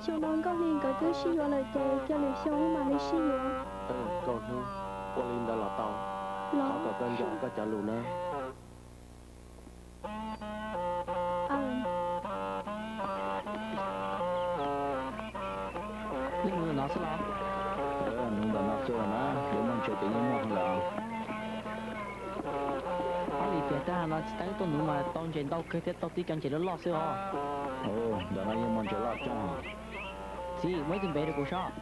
Xyoo no Nkauj Hli nkawd twb sib yuav lawm ces cia lwm xyoo mam li sib yuav. Nkauj Hli, ua li ntawd los tau, thov kom koj nco koj cov lus na. Yeej mus ntawm no xwb los? Mus ntawm no xwb los na, yuav muaj ntses ces yeej muaj lawm. Ob lis fias tag no tsis teeb tuaj nuv mas tau ntses ntau kawg thiab tau tib co ntses loj loj xwb os. Ntawm no yeej muaj ntses loj coob. Txiv, muaj ib tug npe rau kuv saib.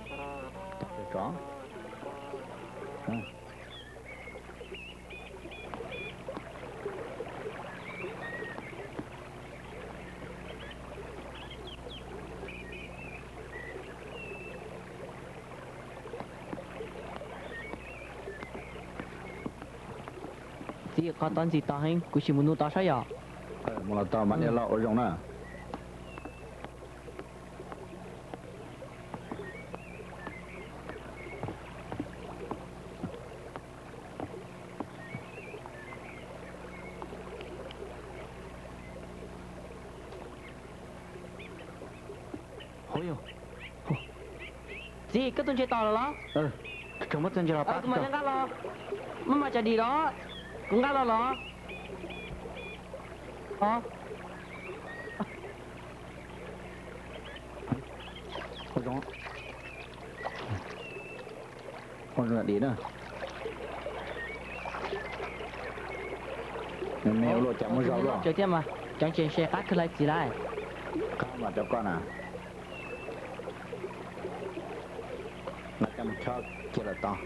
Txiv, qhov tod ntxim tos heev, kuv sim mus nuv tod saib yom. Mus los tau mas niam loj ua zoo na. Txiv, koj tua ntses tom lawm los? Kuv mam li nqa los. Maj mam tsa dim los, kuv nqa los los. Ua zoo dim na. Me ua luaj cas muab zaub luaj. Thiab mas cov ntses se qab kawg li txiv lawm. Qab mas cov koj na. Nqa coj mus chob kiag lawm tau.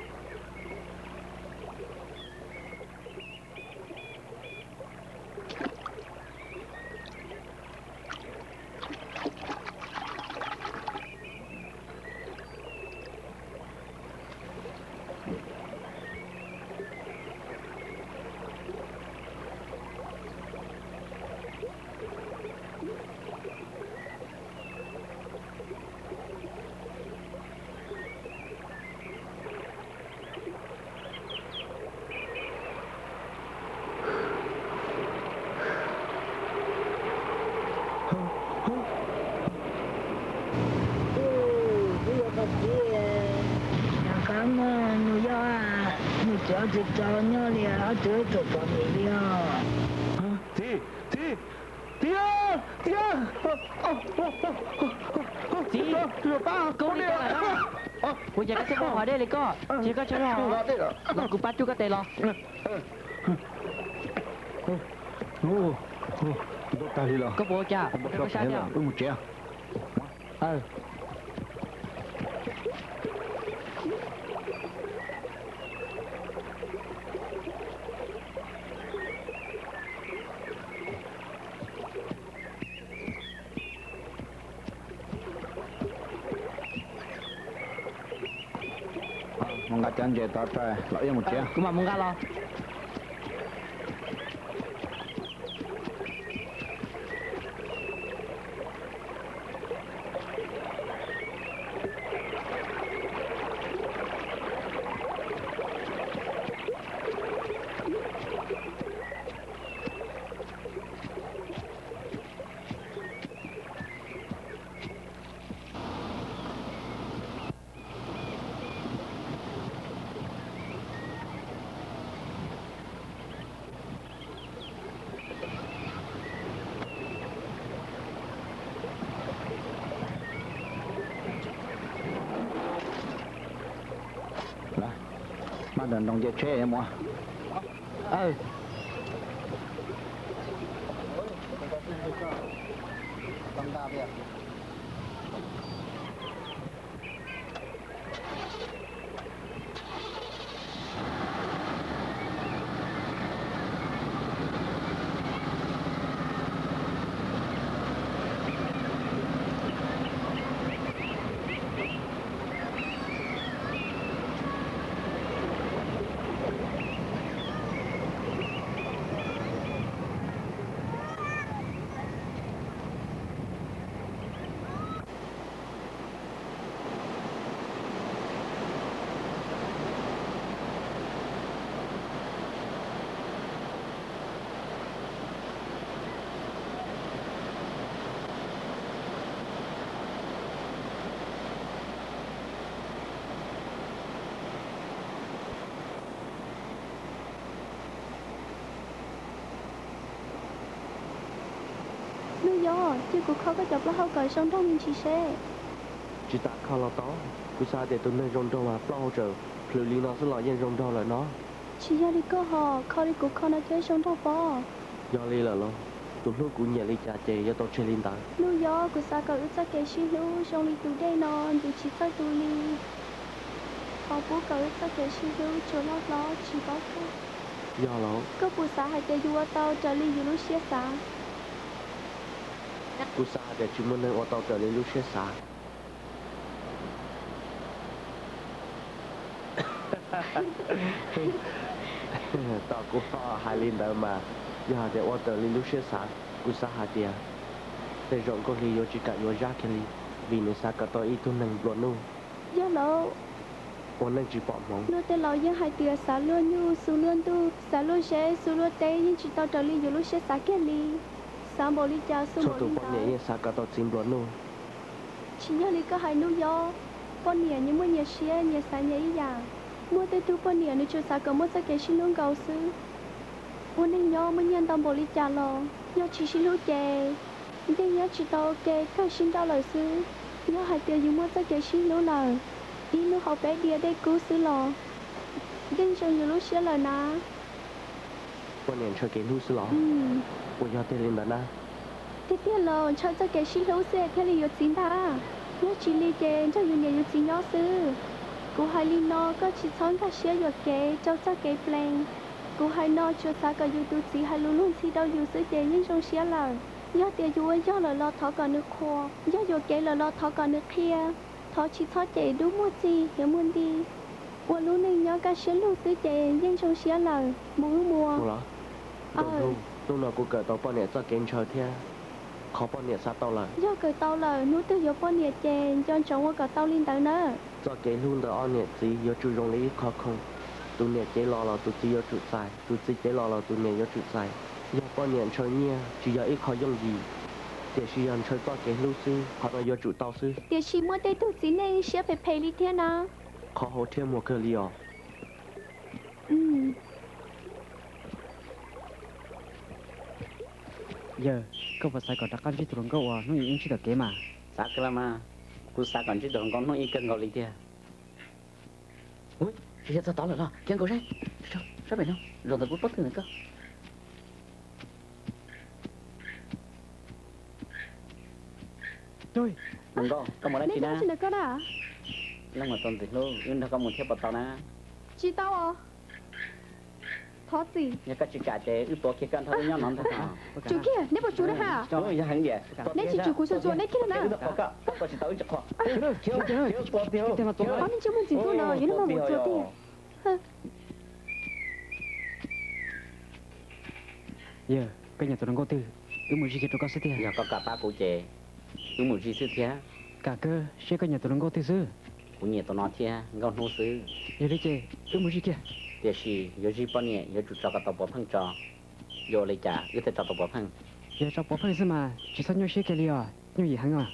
Twb yog koj txiv. Rov qab mas nws yog, nws txiv ob tug tau nyob li ob tug tseem pom nws li os. Txiv, txiv, txiv, txiv, txiv, koj ua li cas lawm? Ua cas koj thiaj muaj hos dej li koj? Ces koj tso los, los kuv pab rub koj tes los. Ntuj, tag li los. Koj puas ua cas? Koj sab thiab. Wb mus tsev. Mus nqa cov ntses tod tso los wb mus tsev. Kuv mam mus nqa los. Maj nroos nroos nce tsheb mus. Yog, cia kuv kho koj cov plaub hau kom zoo nraug me ntsis seb. Tsis tas kho los tau, kuv xav tias tus neeg zoo nraug mas plaub hau tseem plhws li no xwb los yeej zoo nraug lawm no. Tsis yog li koj hos, kho li kuv kho no thiaj zoo nraug pob. Yog li lawm los, tus hlub kuv nyiam li cas ces yuav tau tseg li ntawd. Hnub yog kuv xav kom wb txoj kev sib hlub zoo li tus dej no ntws tsis txawj tu li. Thov pub kom wb txoj kev sib hlub tsuas loj hlob tsis paub kawg. Yog los? Koj puas xav hais tias yus ua tau raws li yus lub siab xav? Kuv xav hais tias tsis muaj neeg ua tau raws li lub siab xav. Tos kuv ho hais li ntawd mas, yog hais tias ua raws li lub siab xav, kuv xav hais tias tej zaum Nkauj Hli yuav tsis kam yuav Zab kiag li, vim nws xav kom tau ib tug neeg nplua nuj. Yog los? Ua neej tsis pom hmoov. Luag tej laus yeej hais tias xav luag nyuj xu luag ntuj, xav luag zeb xu luag teb, yeej tsis tau raws li yus lub siab xav kiag li. Xav npaum li cas xu npaum li ntawd. Txhua tus poj niam yeej xav kom tau txiv nplua nuj. Tsis yog li koj hais Hnub Yob, poj niam nyias muaj nyias siab, nyias xav nyias ib yam. Muaj tej tug poj niam nws tsuas xav kom muaj txoj kev sib hlub nkaus xwb. Ua neej nyob muaj nyiaj ntau npaum li cas los yog tsis sib hlub ces yeej nyob tsis tau ua ke, kawg sib nrauj lawm xwb. Yog hais tias yus muaj txoj kev sib hlub lawm, ib hnub haus peb diav dej kub xwb los yeej zoo yus lub siab lawm na. Poj niam ntshaw kev hlub xwb los? Puas yog tiag li ntawd na? Tiag tiag los ntshaw txoj kev sib hlub xwb thiaj li yuav txiv ntag. Yog tsis li ces nrog yus niam yus txiv nyob xwb. Kuv hais li no koj tsis txhob nkag siab yuam kev rau txoj kev plees. Kuv hais no tsuas xav kom yus tus txiv hais lus luag ntxhi rau yus xwb ces yeej zoo siab lawm. Yog tias yus ua yog lawm los thov kom nws qhuas, yog yuam kev lawm los thov kom nws qhia. Thov tsis txhob cem dub muag txig yuav muag nti. Ua lub neej nyob kaj siab lug xwb ces yeej zoo siab lawm, mus wb mus. Hnub no kuv kawm tau poj niam txoj kev ntshaw thiab qhov poj niam xav tau lawm. Yog kawm tau lawm, hnub twg yuav poj niam ces nco ntsoov ua kom tau li ntawd na. Txoj kev hlub ntawm ob niam txiv yuav tsum zoo li ib qho khoom, tus niam cev los los tus txiv yuav tsum txais, tus txiv cev los los tus niam yuav tsum txais. Yog poj niam ntshaw nyiaj tsis yog ib qho yooj yim, tiam sis yog ntshaw txoj kev hlub xwb, qhov no yuav tsum tau xwb. Tiam sis muaj tej tug txiv neej siab phem phem li thiab na. Qhov hauv thiab muag kawg li os. Yawg, koj puas xav kom rov qab ntsib tus hluas nkauj uas hnub ib ntsib tom kev mas? Xav kawg los mas, kuv xav kom ntsib tus hluas nkauj hnub ib kawg nkaus li tiag. Ub, tsis yog txog tod lawm los, khiav nkaus saib. Saib pem no, zaum ntawd kuv paub twg ntawm koj. Hluas nkauj, koj mus dab tsi na? Leej muam tus ntxim hlub, wb nrog koj mus thiab puas tau na? Tsis tau os. Thov txim. Yog koj tsis kam ces wb tuav kiag koj nrog wb nyob no ntag. Tsum kiag, neb puas tsum na ha? Yog heev tiag. Neb tsis tsum kuv tsuas txuas neb kiag na. Ob neeg ntsej muag ntxim hlub no yuav neb muab mus txuas tiag. Yawg, koj nyiam tus hluas nkauj twg, wb mus zij kiag rau koj xwb tiag. Yog koj kam pab kuv ces wb mus zij xwb thiab. Kam kawg, seb koj nyiam tus hluas nkauj twg xwb. Kuv nyiam tus no thiab Nkauj Hnub xwb. Yog li ces wb mus zij kiag. Tiam sis yuav zij poj niam yuav tsum tso kom tau puav pheej tso. Yuav ua li cas wb thiaj tso tau puav pheej? Yog tso puav pheej xwb mas tsis txhob nyuaj siab kiag li os, yooj yim heev os.